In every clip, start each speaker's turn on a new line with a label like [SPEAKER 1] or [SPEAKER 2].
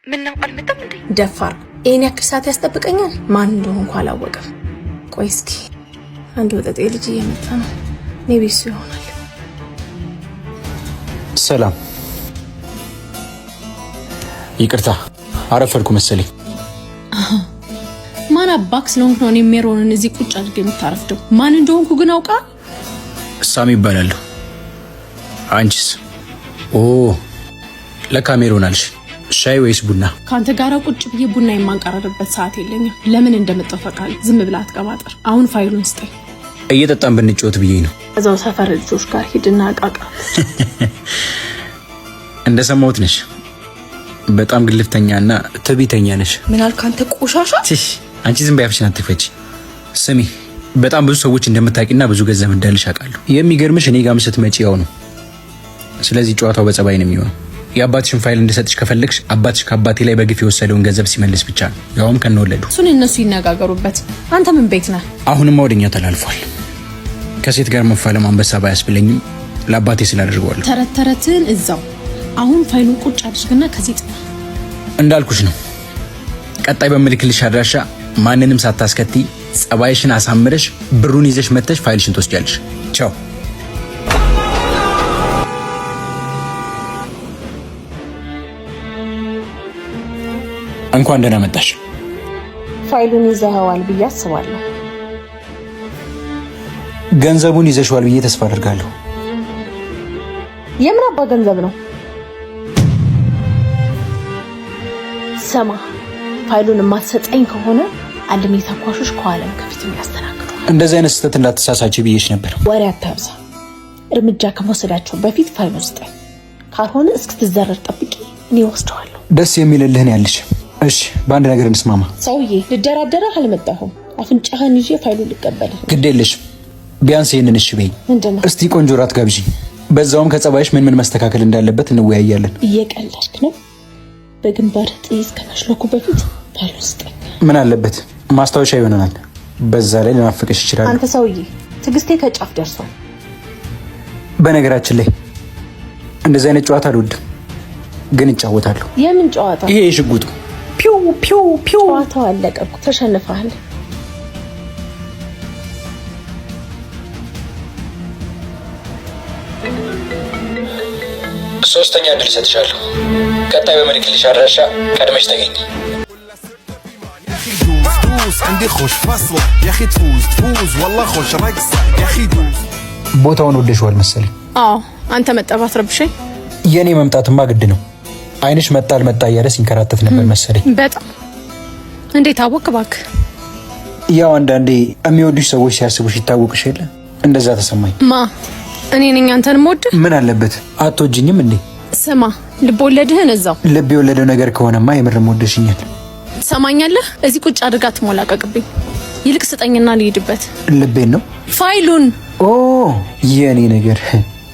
[SPEAKER 1] ምነው አልመጣም እንዴ?
[SPEAKER 2] ደፋር ይህን ያክል ሰዓት ያስጠብቀኛል? ማን እንደሆንኩ አላወቅም። ቆይ እስኪ አንድ ወጠጤ ልጅ እየመጣ ነው። እኔ ቤሱ ይሆናል።
[SPEAKER 3] ሰላም፣ ይቅርታ አረፈድኩ መሰለኝ።
[SPEAKER 2] ማን አባክ ስለሆንክ ነው እኔ ሜሮንን እዚህ ቁጭ አድርገህ የምታረፍደው? ማን እንደሆንኩ ግን አውቃ።
[SPEAKER 3] ሳሚ ይባላለሁ። አንቺስ? ኦ ለካ ሜሮን አልሽ። ሻይ ወይስ ቡና?
[SPEAKER 2] ከአንተ ጋር ቁጭ ብዬ ቡና የማንቀራረብበት ሰዓት የለኝም። ለምን እንደመጣሁ ታውቃለህ። ዝም ብለህ አትቀባጥር። አሁን ፋይሉን ስጠኝ።
[SPEAKER 3] እየጠጣን ብንጫወት ብዬ ነው።
[SPEAKER 2] እዛው ሰፈር ልጆች ጋር ሂድና እቃቃ።
[SPEAKER 3] እንደሰማሁት ነሽ። በጣም ግልፍተኛና ትዕቢተኛ ነሽ።
[SPEAKER 1] ምን አልክ አንተ ቆሻሻ?
[SPEAKER 3] ትሽ አንቺ ዝም በይ፣ አፍሽን አትክፈቺ። ስሚ፣ በጣም ብዙ ሰዎች እንደምታውቂና ብዙ ገንዘብ እንዳለሽ አውቃለሁ። የሚገርምሽ እኔ ጋርም ስትመጪ ያው ነው። ስለዚህ ጨዋታው በጸባይ ነው የሚሆነው። የአባትሽን ፋይል እንድሰጥሽ ከፈለግሽ አባትሽ ከአባቴ ላይ በግፍ የወሰደውን ገንዘብ ሲመልስ ብቻ ነው፣ ያውም ከነወለዱ።
[SPEAKER 2] እሱን እነሱ ይነጋገሩበት። አንተ ምን ቤት ነህ?
[SPEAKER 3] አሁንማ ወደኛ ተላልፏል። ከሴት ጋር መፋለም አንበሳ ባያስብለኝም ለአባቴ ስላደርገዋለሁ።
[SPEAKER 2] ተረት ተረትህን እዛው። አሁን ፋይሉን ቁጭ አድርግና ከዚህ ጥፋ።
[SPEAKER 3] እንዳልኩሽ ነው። ቀጣይ በምልክልሽ አድራሻ ማንንም ሳታስከቲ ጸባይሽን አሳምረሽ ብሩን ይዘሽ መተሽ ፋይልሽን ትወስጃለሽ። ቻው። እንኳን ደህና መጣሽ።
[SPEAKER 2] ፋይሉን ይዘኸዋል ብዬ አስባለሁ።
[SPEAKER 3] ገንዘቡን ይዘሽዋል ብዬ ተስፋ አደርጋለሁ።
[SPEAKER 2] የምን አባ ገንዘብ ነው? ስማ፣ ፋይሉን የማትሰጠኝ ከሆነ አንድ ተኳሾች ከኋላም ከፊትም ያስተናግዱ።
[SPEAKER 3] እንደዚህ አይነት ስህተት እንዳትሳሳች ብዬሽ ነበር።
[SPEAKER 2] ወሬ አታብዛ። እርምጃ ከመውሰዳቸው በፊት ፋይሉን ስጠኝ። ካልሆነ እስክትዘረር ጠብቄ እኔ ወስደዋለሁ።
[SPEAKER 3] ደስ የሚልልህን ያለሽ። እሺ፣ በአንድ ነገር እንስማማ።
[SPEAKER 2] ሰውዬ፣ ልደራደረህ አልመጣሁም። አፍንጫህን ይዤ ፋይሉን ልቀበልህ።
[SPEAKER 3] ግድ የለሽም። ቢያንስ ይህንን እሺ በይኝ።
[SPEAKER 2] ምንድን ነው?
[SPEAKER 3] እስቲ ቆንጆ ራት ጋብዥኝ። በዛውም ከጸባይሽ ምን ምን መስተካከል እንዳለበት እንወያያለን።
[SPEAKER 2] እየቀለድክ ነው? በግንባርህ ጥይት ከመሽለኩ በፊት ፋይሉን ስጠኝ።
[SPEAKER 3] ምን አለበት ማስታወሻ ይሆነናል። በዛ ላይ ልናፍቅሽ ይችላል።
[SPEAKER 2] አንተ ሰውዬ፣ ትዕግስቴ ከጫፍ ደርሷል።
[SPEAKER 3] በነገራችን ላይ እንደዚህ አይነት ጨዋታ አልወድም፣ ግን እጫወታለሁ።
[SPEAKER 2] የምን ጨዋታ?
[SPEAKER 3] ይሄ የሽጉጡ ፒው ፒው ፒው።
[SPEAKER 2] ጨዋታው አለቀ እኮ ተሸንፈሃል።
[SPEAKER 3] ሶስተኛ እድል እሰጥሻለሁ። ቀጣይ በምልክልሽ አድራሻ ቀድመሽ ተገኝ።
[SPEAKER 4] دوس دوس عندي خوش فصلة يا اخي تفوز تفوز والله خوش رقصة يا اخي دوس
[SPEAKER 3] ቦታውን ወደሽዋል መሰለኝ።
[SPEAKER 2] አዎ፣ አንተ መጣህ ባትረብሸኝ።
[SPEAKER 3] የእኔ መምጣትማ ግድ ነው። አይንሽ መጣ አልመጣ እያለ ሲንከራተት ነበር መሰለኝ።
[SPEAKER 2] በጣም እንዴት አወቅ እባክህ?
[SPEAKER 3] ያው አንዳንዴ የሚወዱሽ ሰዎች ሲያስቡሽ ይታወቅሽ የለ እንደዛ ተሰማኝ።
[SPEAKER 2] ማ እኔ ነኝ አንተን የምወድህ?
[SPEAKER 3] ምን አለበት አትወጂኝም እንዴ?
[SPEAKER 2] ስማ፣ ልብ ወለድህን እዛው።
[SPEAKER 3] ልብ የወለደው ነገር ከሆነማ የምርም ወደሽኛል።
[SPEAKER 2] ትሰማኛለህ? እዚህ ቁጭ አድርጋ ትሞላቀቅብኝ። ይልቅ ስጠኝና ልሂድበት።
[SPEAKER 3] ልቤን ነው
[SPEAKER 2] ፋይሉን።
[SPEAKER 3] ኦ የእኔ ነገር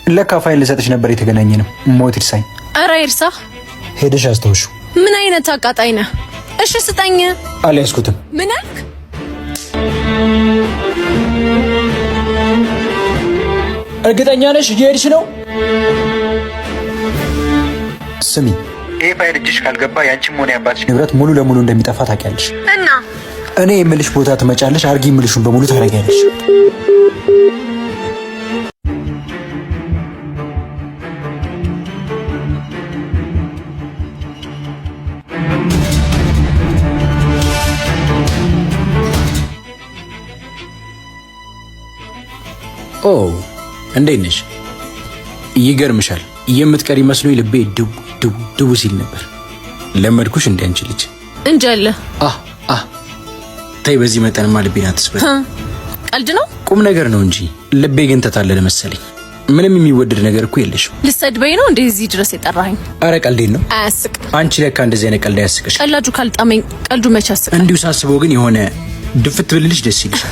[SPEAKER 3] ለካ ፋይል ልሰጥሽ ነበር የተገናኘ ነው። ሞት ይርሳኝ።
[SPEAKER 2] ኧረ ይርሳህ።
[SPEAKER 3] ሄደሽ አስታውሺው።
[SPEAKER 2] ምን አይነት አቃጣይ ነህ? እሺ ስጠኝ።
[SPEAKER 3] አልያዝኩትም።
[SPEAKER 2] ምን አልክ?
[SPEAKER 3] እርግጠኛ ነሽ እየሄድሽ ነው? ስሚ፣ ይሄ ፋይል እጅሽ ካልገባ ያንቺም ሆነ ያባትሽ ንብረት ሙሉ ለሙሉ እንደሚጠፋ ታውቂያለሽ።
[SPEAKER 2] እና
[SPEAKER 3] እኔ የምልሽ ቦታ ትመጫለሽ፣ አርጊ የምልሽን በሙሉ ታደርጊያለሽ። ኦ እንዴት ነሽ? ይገርምሻል፣ የምትቀሪ መስሎኝ ልቤ ድው ድው ድው ሲል ነበር። ለመድኩሽ እንደ አንቺ ልጅ
[SPEAKER 2] እንጃለ።
[SPEAKER 3] አ አ ተይ፣ በዚህ መጠንማ ልቤን አትስበሪ።
[SPEAKER 2] ቀልድ ነው፣
[SPEAKER 3] ቁም ነገር ነው እንጂ ልቤ ግን ተታለለ መሰለኝ። ምንም የሚወደድ ነገር እኮ የለሽም።
[SPEAKER 2] ልሰድበኝ ነው እንዴ እዚህ ድረስ የጠራኸኝ?
[SPEAKER 3] አረ ቀልዴን ነው።
[SPEAKER 2] አያስቅም።
[SPEAKER 3] አንቺ ለካ እንደዚህ አይነት ቀልድ አያስቅሽ።
[SPEAKER 2] ቀላጁ ካልጣመኝ ቀልዱ መች ያስቃል?
[SPEAKER 3] እንዲሁ ሳስበው ግን የሆነ ድፍት ብልልሽ ደስ ይልሻል።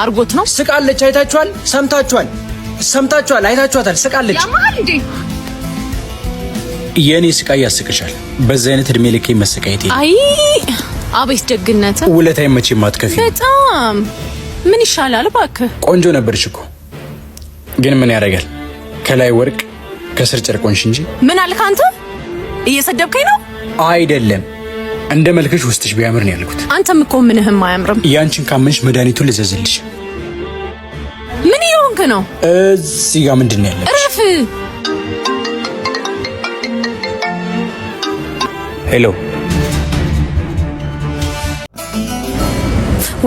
[SPEAKER 2] አርጎት ነው።
[SPEAKER 3] ስቃለች። አይታችኋል? ሰምታችኋል? ሰምታችኋል? አይታችኋታል? ስቃለች።
[SPEAKER 2] ያማል እንዴ?
[SPEAKER 3] የእኔ ስቃይ ያስቅሻል። በዚህ አይነት እድሜ ልኬ መሰቃየቴ።
[SPEAKER 2] አይ አቤት ደግነት።
[SPEAKER 3] ውለታዬን መቼም አትከፊም።
[SPEAKER 2] በጣም ምን ይሻላል እባክህ።
[SPEAKER 3] ቆንጆ ነበርሽ እኮ ግን ምን ያደርጋል፣ ከላይ ወርቅ ከስር ጨርቅ ሆንሽ እንጂ።
[SPEAKER 2] ምን አልክ አንተ? እየሰደብከኝ ነው?
[SPEAKER 3] አይደለም እንደ መልክሽ ውስጥሽ ቢያምር ነው ያልኩት።
[SPEAKER 2] አንተም እኮ ምንህም አያምርም።
[SPEAKER 3] ያንቺን ካመንሽ መድኃኒቱን ልዘዝልሽ።
[SPEAKER 2] ምን እየሆንክ ነው?
[SPEAKER 3] እዚህ ጋር ምንድን ነው ያለብሽ?
[SPEAKER 2] እረፍ።
[SPEAKER 3] Hello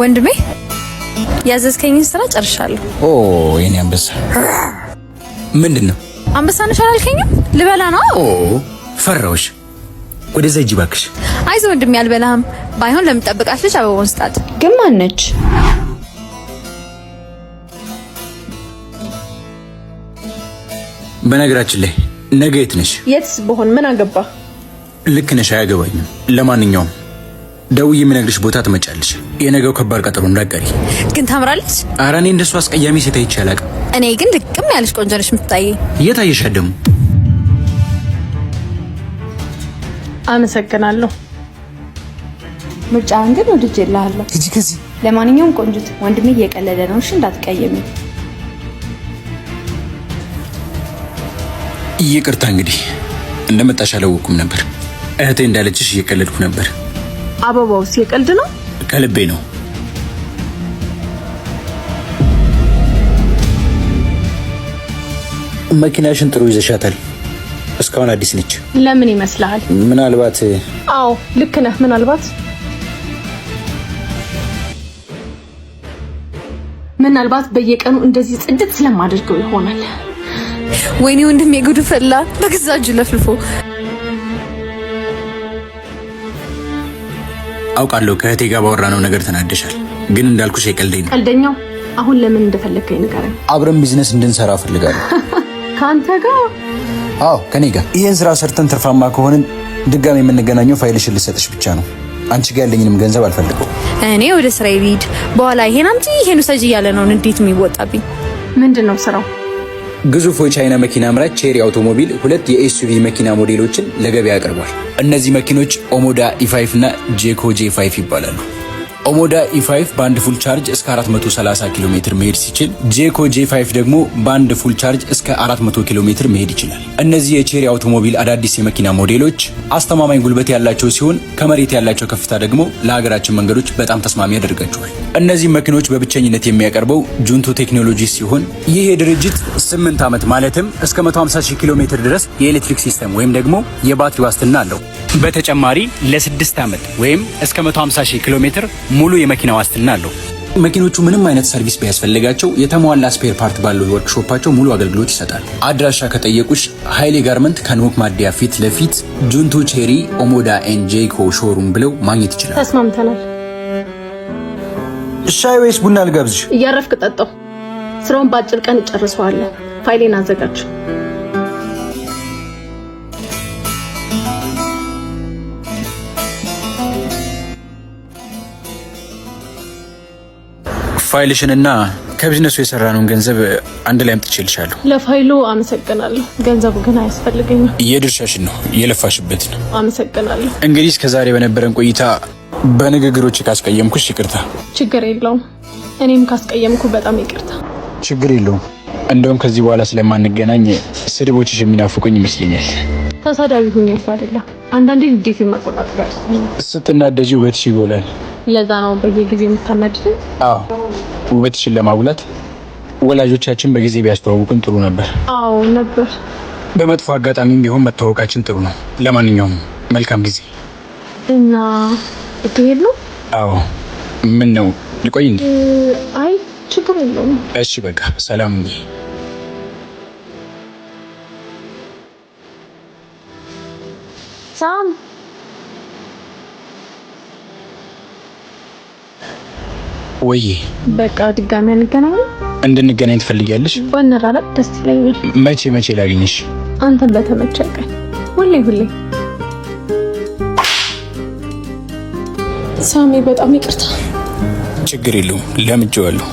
[SPEAKER 1] ወንድሜ፣ ያዘዝከኝን ስራ ጨርሻለሁ።
[SPEAKER 3] ኦ የኔ አንበሳ፣ ምንድን ነው?
[SPEAKER 1] አንበሳ ነሽ አላልከኝም? ልበላ ነው።
[SPEAKER 3] ኦ ፈራሁሽ። ወደዛ ሂጂ እባክሽ።
[SPEAKER 1] አይዞህ ወንድሜ፣ አልበላህም። ባይሆን ለምጠብቃት ልጅ አበባውን ስጣት።
[SPEAKER 5] ግን ማነች?
[SPEAKER 3] በነገራችን ላይ ነገ የት ነሽ?
[SPEAKER 2] የትስ ብሆን ምን አገባ?
[SPEAKER 3] ልክ ነሽ፣ አያገባኝም። ለማንኛውም ደውዬ የምነግርሽ ቦታ ትመጫለሽ። የነገው ከባድ ቀጠሮ እንዳትቀሪ።
[SPEAKER 1] ግን ታምራለች።
[SPEAKER 3] ኧረ እኔ እንደሱ አስቀያሚ ሴት አይቼ አላውቅም።
[SPEAKER 1] እኔ ግን ልቅም ያለች ቆንጆ ነሽ የምትታየኝ።
[SPEAKER 3] የት አየሻት ደግሞ?
[SPEAKER 2] አመሰግናለሁ።
[SPEAKER 5] ምርጫህን ግን ወድጄልሃለሁ።
[SPEAKER 4] ሂጂ ከዚህ።
[SPEAKER 5] ለማንኛውም ቆንጅት፣ ወንድሜ እየቀለደ ነው፣ እሺ እንዳትቀየሚ።
[SPEAKER 3] ይቅርታ እንግዲህ እንደመጣሽ አላወኩም ነበር። እህቴ እንዳለችሽ እየቀለድኩ ነበር።
[SPEAKER 2] አበባውስ የቀልድ ነው?
[SPEAKER 3] ከልቤ ነው። መኪናሽን ጥሩ ይዘሻታል። እስካሁን አዲስ ነች።
[SPEAKER 2] ለምን ይመስልሃል?
[SPEAKER 3] ምናልባት።
[SPEAKER 2] አዎ ልክ ነህ። ምናልባት ምናልባት በየቀኑ እንደዚህ ጽድት ስለማደርገው ይሆናል።
[SPEAKER 1] ወይኔ ወንድሜ ጉድ ፈላ። በገዛ እጁ ለፍልፎ።
[SPEAKER 3] አውቃለሁ ከእህቴ ጋር ባወራነው ነገር ተናደሻል፣ ግን እንዳልኩሽ የቀልደኝ ነው።
[SPEAKER 2] ቀልደኛው፣ አሁን ለምን እንደፈለግከኝ ንገረኝ።
[SPEAKER 3] አብረን ቢዝነስ እንድንሰራ እፈልጋለሁ።
[SPEAKER 2] ከአንተ ጋር?
[SPEAKER 3] አዎ ከኔ ጋር። ይህን ስራ ሰርተን ትርፋማ ከሆንን ድጋሚ የምንገናኘው ፋይልሽን ልሰጥሽ ብቻ ነው። አንቺ ጋር ያለኝንም ገንዘብ አልፈልገውም።
[SPEAKER 1] እኔ ወደ ስራዬ ልሂድ። በኋላ ይሄን አምጪ ይሄን ውሰጂ እያለ ነው እንዴት የሚወጣብኝ።
[SPEAKER 2] ምንድን ነው ስራው?
[SPEAKER 3] ግዙፍ የቻይና መኪና አምራች ቼሪ አውቶሞቢል ሁለት የ SUV መኪና ሞዴሎችን ለገበያ አቅርቧል። እነዚህ መኪኖች ኦሞዳ E5 እና ጄኮ J5 ይባላሉ። ኦሞዳ E5 በአንድ full charge እስከ 430 ኪሎ ሜትር መሄድ ሲችል ጄኮ J5 ደግሞ በአንድ full charge እስከ 400 ኪሎ ሜትር መሄድ ይችላል። እነዚህ የቼሪ አውቶሞቢል አዳዲስ የመኪና ሞዴሎች አስተማማኝ ጉልበት ያላቸው ሲሆን ከመሬት ያላቸው ከፍታ ደግሞ ለሀገራችን መንገዶች በጣም ተስማሚ ያደርጋቸዋል። እነዚህ መኪኖች በብቸኝነት የሚያቀርበው ጁንቶ ቴክኖሎጂ ሲሆን ይህ ድርጅት 8 ዓመት ማለትም እስከ 150 ሺህ ኪሎ ሜትር ድረስ የኤሌክትሪክ system ወይም ደግሞ የባትሪ ዋስትና አለው። በተጨማሪ ለ6 ዓመት ወይም እስከ 150 ሺህ ኪሎ ሜትር ሙሉ የመኪና ዋስትና አለው። መኪኖቹ ምንም አይነት service ቢያስፈልጋቸው የተሟላ spare part ባለው ወርክሾፓቸው ሙሉ አገልግሎት ይሰጣል። አድራሻ ከጠየቁሽ ኃይሌ ጋርመንት ከኖክ ማዲያ ፊት ለፊት ጁንቶ ቼሪ ኦሞዳ and ጄኮ showroom ብለው ማግኘት ይችላል።
[SPEAKER 2] ተስማምተናል።
[SPEAKER 3] ሻይ ወይስ ቡና ልጋብዝሽ?
[SPEAKER 2] እያረፍክ ጠጣው። ስራውን በአጭር ቀን እጨርሰዋለሁ። ፋይሌን አዘጋጅ።
[SPEAKER 3] ፋይልሽንና ከቢዝነሱ የሰራነውን ገንዘብ አንድ ላይ አምጥቼልሻለሁ።
[SPEAKER 2] ለፋይሉ አመሰግናለሁ። ገንዘቡ ግን አያስፈልገኝም።
[SPEAKER 3] የድርሻሽን ነው፣ የለፋሽበት ነው።
[SPEAKER 2] አመሰግናለሁ።
[SPEAKER 3] እንግዲህ እስከዛሬ በነበረን ቆይታ በንግግሮች ካስቀየምኩሽ ይቅርታ።
[SPEAKER 2] ችግር የለውም። እኔም ካስቀየምኩ በጣም ይቅርታ።
[SPEAKER 3] ችግር የለውም። እንደውም ከዚህ በኋላ ስለማንገናኝ ስድቦችሽ የሚናፍቁኝ ይመስለኛል።
[SPEAKER 2] ተሳዳቢ ሁኜ እኮ አይደለም። አንዳንዴ ንዴት መቆጣጠር
[SPEAKER 3] ስትናደጂ ውበትሽ ይጎላል።
[SPEAKER 2] ለዛ ነው በየጊዜው የምታናድደኝ።
[SPEAKER 3] አዎ ውበትሽን ለማጉላት ወላጆቻችን በጊዜ ቢያስተዋውቁን ጥሩ ነበር።
[SPEAKER 2] አዎ ነበር።
[SPEAKER 3] በመጥፎ አጋጣሚም ቢሆን መተዋወቃችን ጥሩ ነው። ለማንኛውም መልካም ጊዜ።
[SPEAKER 2] እና ትሄድ ነው?
[SPEAKER 3] አዎ። ምን ነው ልቆይ እንዴ?
[SPEAKER 2] አይ ችግር የለውም።
[SPEAKER 3] እሺ በቃ ሰላም።
[SPEAKER 2] ሳም
[SPEAKER 3] ወይ
[SPEAKER 2] በቃ ድጋሚ አንገናኝም?
[SPEAKER 3] እንድንገናኝ ትፈልጊያለሽ?
[SPEAKER 2] ባንራራቅ ደስ ይለኛል።
[SPEAKER 3] መቼ መቼ ላግኝሽ?
[SPEAKER 2] አንተን በተመቸ ቀን፣ ሁሌ ሁሌ። ሳሚ በጣም ይቅርታ።
[SPEAKER 3] ችግር የለውም ለምጄዋለሁ።